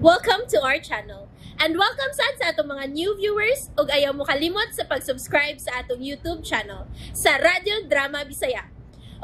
Welcome to our channel. And welcome sad sa atong mga new viewers ug ayaw mo kalimot sa pag-subscribe sa atong YouTube channel sa Radyo Drama Bisaya.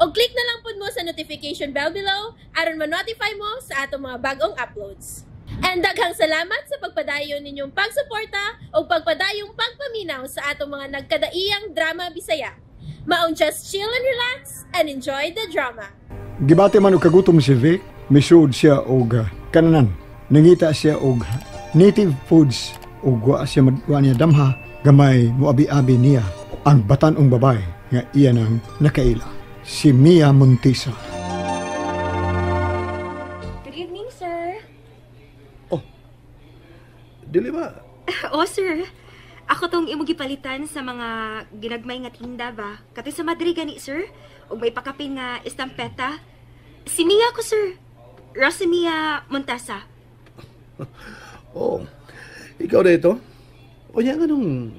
Og click na lang pud mo sa notification bell below aron ma-notify mo sa atong mga bagong uploads. And daghang salamat sa pagpadayon ninyong pagsuporta ug pagpadayong pagpaminaw sa atong mga nagkadaiyang drama Bisaya. Maong just chill and relax and enjoy the drama. Gibati man og kagutom si Vic, misuod siya og kananan. Nangita siya og native foods ug wa siya wa niya damha gamay moabi-abi niya ang batan-ong babae nga iya nang nakaila, si Mia Montesa. Good evening, sir. Dili ba? Oh, sir. Ako tong imong gipalitan sa mga ginagmay nga tinda ba? Kato sa Madrid gani, sir. Ug may pakapin nga estampeta. Si Mia ko, sir. Rosamia Montesa. Oh. Ikaw na ito? O niya nga nung.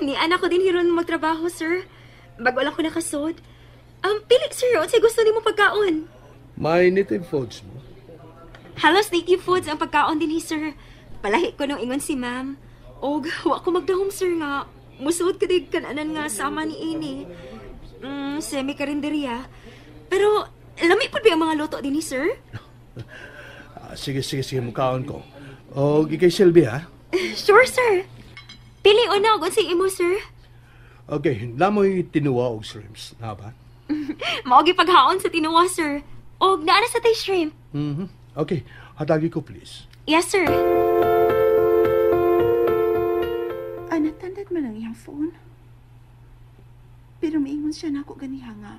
Ni anak ko din hiron magtrabaho, sir. Bago lang ko nakasod. Pili, sir. Unsay gusto nimo pagkaon? May native foods mo? Halos native foods ang pagkaon din, sir. Palahi ko nung ingon si ma'am. Og wa ko magdahom, sir, nga musuod ka dig kananan nga sama ni ini. Semi karinderya. Pero lami pud ba ang mga luto din, sir? Ah, sige, sige, sige. Mukaon ko. O, ikay Sylvia, ha? Sure, sir. Pili una og unsay imo, sir. Okay, namoy tinuwa og shrimps. Na ba? Mao paghaon sa tinuwa, sir. Og naa na sa tay shrimp. Okay, hatagi ko, please. Yes, sir. Ah, natandad man ang iyang phone. Pero miingon siya nako ganiha nga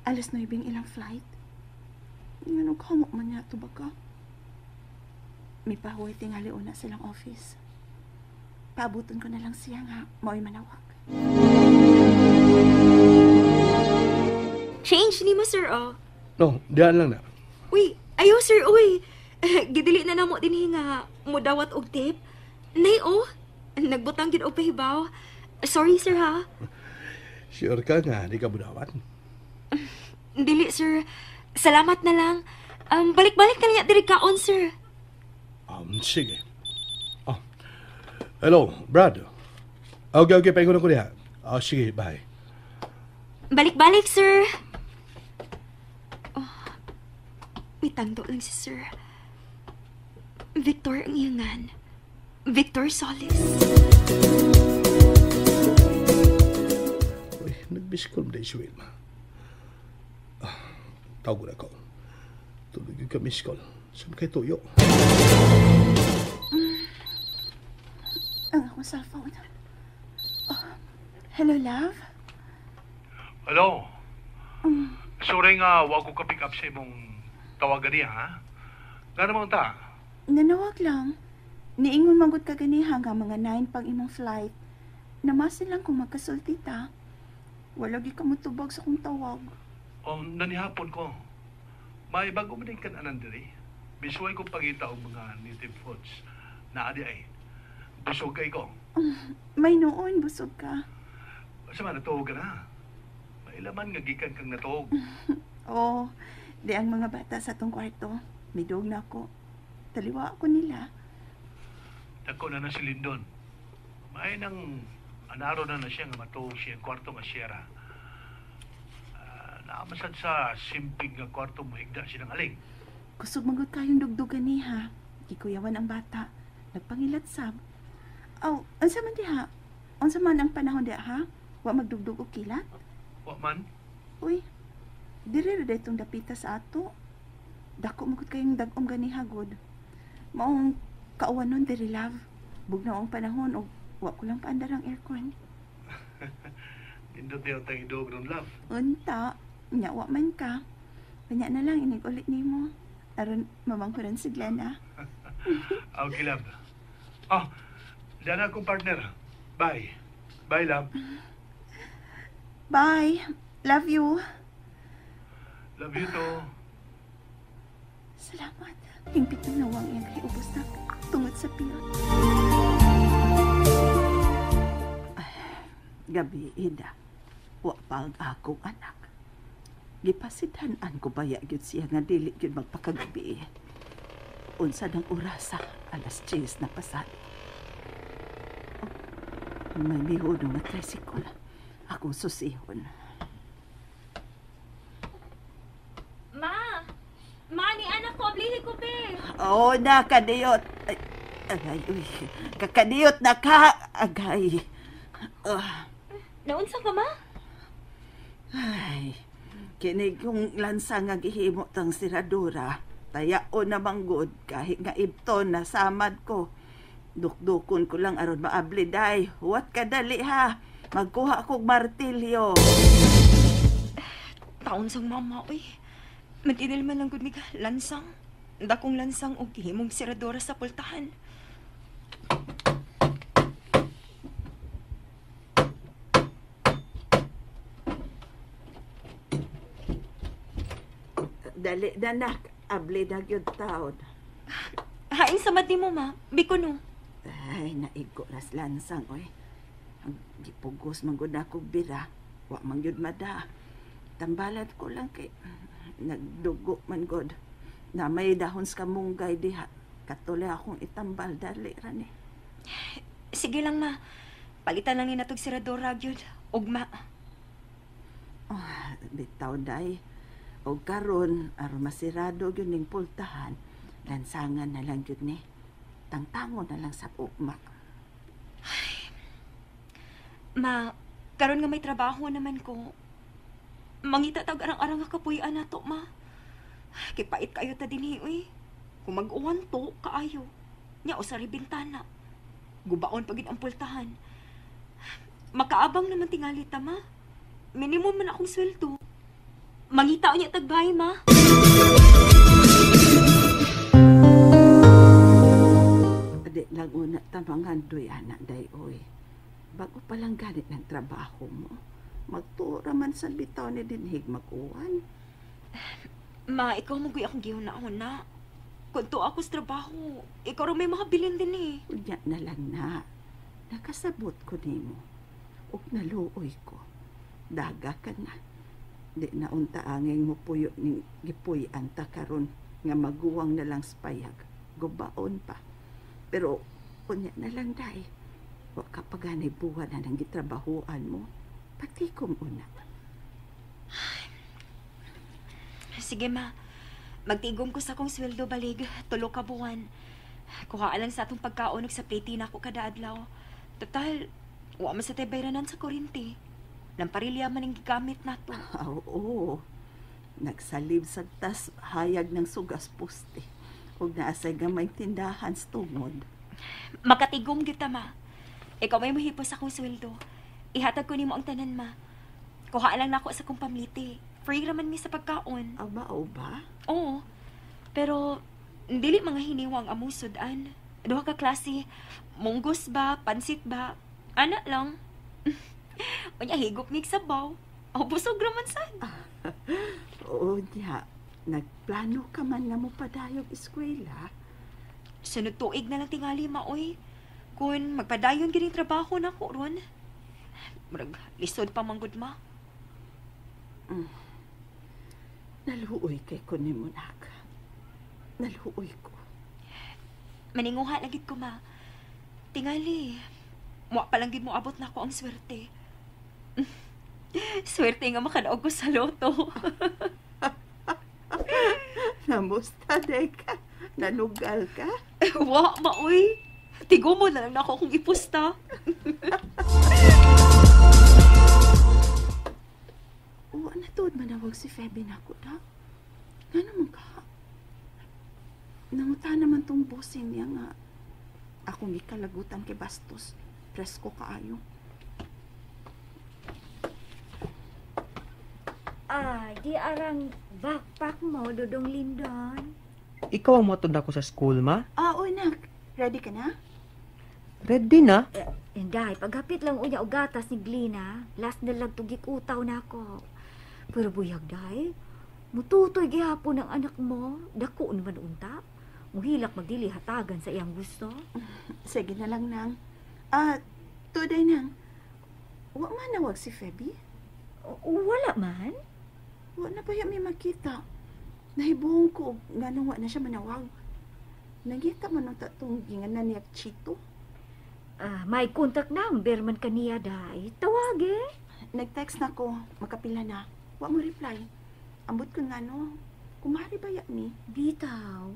alas 9 ilang flight. Ngano kamo man niya to baka? May pahuway tingali una silang office. Paabuton ko na lang siya nga mao'y manawag. Change nimo, sir, oh. No, diyan lang na. Uy, ayo sir, uy. Gidili na namo dinhi nga mudawat og tip. Nay oh, nagbutang gid og pahibaw. Sorry, sir, ha. Sure ka nga, di ka budawat? Dili, sir. Salamat na lang. Balik-balik na niya diri kaon, sir. Sige. Oh. Hello, Brad. Okay, okay, paingon ako diha. Oh, sige, bye. Balik-balik, sir. Oh, may tando lang si sir. Victor ang iyangan. Victor Solis. Uy, nag-miss call mo si Wilma. Ah, tawag na ko. Tulog yung ka-miss call. Saan kay tuyo? Ang akong cellphone. Oh, hello, love? Hello? Sorry nga, wag ko ka-pick up sa imong tawagan niya, ha? Gano'n mo ta? Nanawag lang. Niingon manggod ka ganiha nga mga 9 pang imong flight. Namasin lang kung magkasulti ta. Wala gi ka motubag sa kong tawag. O, nanihapon ko. May bago mo din kananan diri. Bisuay ko pangita og mga native foods. Naa di ay. Busog kay ko. May noon, busog ka. Sa man, natuog ka na. Mailaman nga gikan kang natuog. Oo, di ang mga bata sa tong kwarto. May dog na ako. Taliwa ako nila. Dako na na si Lindon. May nang anaro na na siya nga matuog siya ang kwarto nga siyera. Naamasad sa simpig nga kwarto mohigda silang aling. Kusog magod kayong dugdugan ni ha. Gikuyawan ang bata. Nagpangilat sab. Aw, unsa man diha? Unsa man ang panahon diha ha? Wa magdugdug og kilat? Wa man. Uy, diri ra daytong dapita sa ato. Dako magud kayong dag-om ganiha gud. Maong kauwanon diri, love. Bugnaw ang panahon og wa ko lang paandar ang aircon. Nindot niya tang idog ron, love. Unta, nya wa man ka. Kanya na lang inig ulit nimo. Aron mamanghuran si Glenna. Okay, love. Oh, dyan akong partner. Bye. Bye, love. Bye. Love you. Love you too. Salamat. Hingpit ng nawang iyang kay ubos na tungod sa pil. Gabi, Ida. Wa pa ang akong anak. Gipasidhan-an ko baya gyud siya nga dili gyud magpakagabi. Unsa ng orasa, 10:00 na pasado. Oh, may mihuno nga tricycle. Akong susihon. Ma! Ma, ni anak ko, oblihi ko, be. Oo na, kadiyot. Ay, agay, uy. Kakadiyot na ka. Agay. Naunsa ka, ma? Ay, kini kong lansa nga gihimo tang siradura. Tayao na manggod, kahit nga ibton na samad ko. Dukdukon ko lang aron maabli day. Huwat kadali ha. Magkuha kog martilyo. Taon sang mama, uy. Matinil man lang gud mi ka, lansang. Dakong lansang og gihimong siradora sa pultahan. Dali na nak, abli na gyud taon. Hain sa mati mo, ma. Biko no. Ay, naigo ras lansang, oy. Ang gipugos man gud akong bira. Wa man gyud mada. Tambalan ko lang kay nagdugo man gud. Na may dahon sa kamunggay diha. Katulay akong itambal dali ra ni. Sige lang, ma. Palitan lang ni natog siradora gyud. Ugma. Oh, bitaw day. Og karon aron masirado gyud ning pultahan, lansangan na lang gyud ni. Tangtango na lang sa ugma. Ay, ma, karon nga may trabaho naman ko. Mangita tag arang-arang nga kapuy-an nato, ma. Kay pait kayo ta dinhi, uy. Kung mag-uwan to, kaayo. Nya usari bintana. Gubaon pagid ang pultahan. Makaabang naman tingali ta, ma. Minimum man akong sweldo. Mangita unya tagbay, ma. Di lang una tamangan doy, anak day, oy. Bago pa lang ganit ng trabaho mo. Magtura man sa bitaw ni dinhig mag-uwan. Ma, ikaw maguy akong gihuna-huna. Kung ako sa trabaho, ikaw rin may mga bilin din eh. Unya na lang na. Nakasabot ko nimo. Ug naluoy ko. Daga ka na. Di na unta angeng mo puyo ning gipuy-an ta karon nga maguwang na lang sa payag. Gubaon pa. Pero unya na lang day. Wa ka pa ganay buwan na nang gitrabahoan mo. Patikom una. Ay, sige ma. Magtigom ko sa akong sweldo balig, 3 ka buwan. Kuhaan lang sa atong pagkaon ug sa plate na ako kada adlaw. Total, wa man sa tay bayranan sa kuryente. Lamparilya man ang gigamit nato. Oo. Nagsalib sa tas hayag ng sugas poste. Ug naasay gamay tindahan sa tungod. Makatigom gyud ta ma. Ikaw may mahipos akong sweldo. Ihatag ko nimo ang tanan ma. Kuhaan lang nako sa akong pamliti. Free raman mi sa pagkaon. Aba, o ba? Oo. Pero, dili mga hiniwang among sudan. Duha ka klase. Munggos ba? Pansit ba? Ana lang. Unya, higop mig sabaw. O, busog raman sad. Oo, niya. Nagplano ka man nga mo padayog eskwela. Sunod tuig na lang tingali, maoy. Kun magpadayon gining trabaho na ko ron. Murag, lisod pa manggod ma. Naluoy kay ko ni mo, nak. Naluoy ko. Maninguha lagid ko, ma. Tingali, muwa pa lang gid mo abot na ako ang swerte. Swerte nga makadaog ko sa loto. Namusta, Deka? Nalugal ka? Wa, maoy. Tigo mo na lang na ako kung ipusta. Wa na tuod manawag si Feby nako da. Nga naman ka. Nanguta naman tong bossing niya nga akong gikalagutan kay Bastos. Presko kaayo. Ah, di arang backpack mo, Dodong Lindon. Ikaw ang matod ako sa school, ma? Ah, oy, nak. Ready ka na? Ready na? Inday, paghapit lang unya og gatas ni Glina. Last na lang tugik utaw na ako. Pero buyag, day. Mututoy gihapon ang anak mo. Dako naman unta. Muhilak magdili hatagan sa iyang gusto. Sige na lang, nang. Ah, tuday, nang. Wa man nawag si Feby? Wala man. Wa na ba may makita? Nahibuong ko nganong wa na siya manawag. Nangita man ang tatong ginganan niya Chito. Ah, may contact number man kaniya, day. Tawag eh. Nag-text na ko, makapila na. Wa mo reply. Ambot ko nga no. Kumari ba ya ni? Bitaw.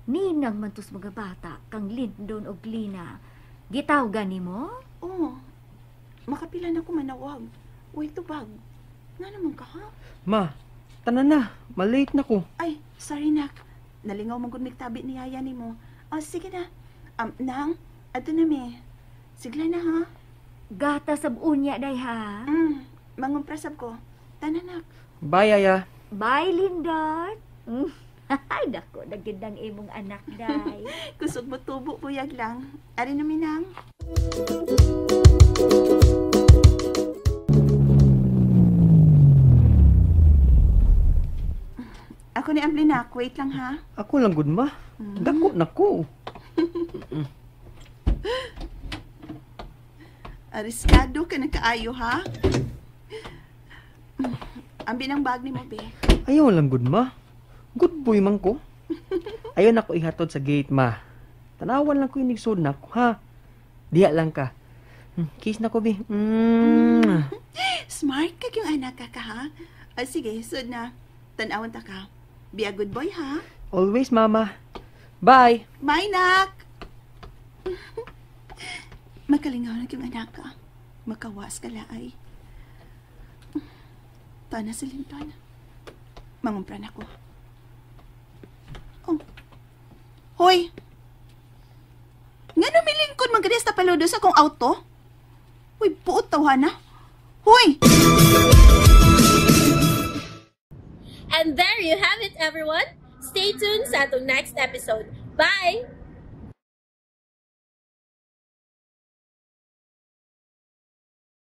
Ninang man tos mga bata kang Lindon og Lina. Gitaw gani mo? Oo. Makapila na ko manawag. Uy, tubag. Nga naman ka ha? Ma, tanan na. Malate na ko. Ay, sorry nak. Nalingaw mong gud tabi ni yaya ni mo. Oh, sige na. Nang, ato na mi. Sigla na ha. Gata sab unya day ha. Mangumprasab ko. Tanan nak. Bye, Yaya. Bye, Lindon. Ay, dako, nagindang imong anak, day. Kusog mo tubo, buyag lang. Ari na mi, nang. Ako ni Amblinak. Wait lang ha. Ako lang gud ma. Dako na ko. Ariskado ka na kaayo ha. Ambi ng bag ni mo, be. Ayaw lang gud ma. Good boy man ko. Ayaw na ko ihatod sa gate ma. Tanawan lang ko yung igsod na ko ha. Diha lang ka. Kiss na ko be. Smart ka yung anak ka ha. Ah, sige, sud na. Tanawan ta ka. Be a good boy ha. Always mama. Bye. Bye, nak. Makalingaw na yung anak ka. Makawas ka laay. Tana si Linton. Mangumpran ako. Oh. Hoy! Nga numilingkod man gani sa paludo sa akong auto? Uy, buot tawhana. Hoy! And there you have it, everyone. Stay tuned sa atong next episode. Bye!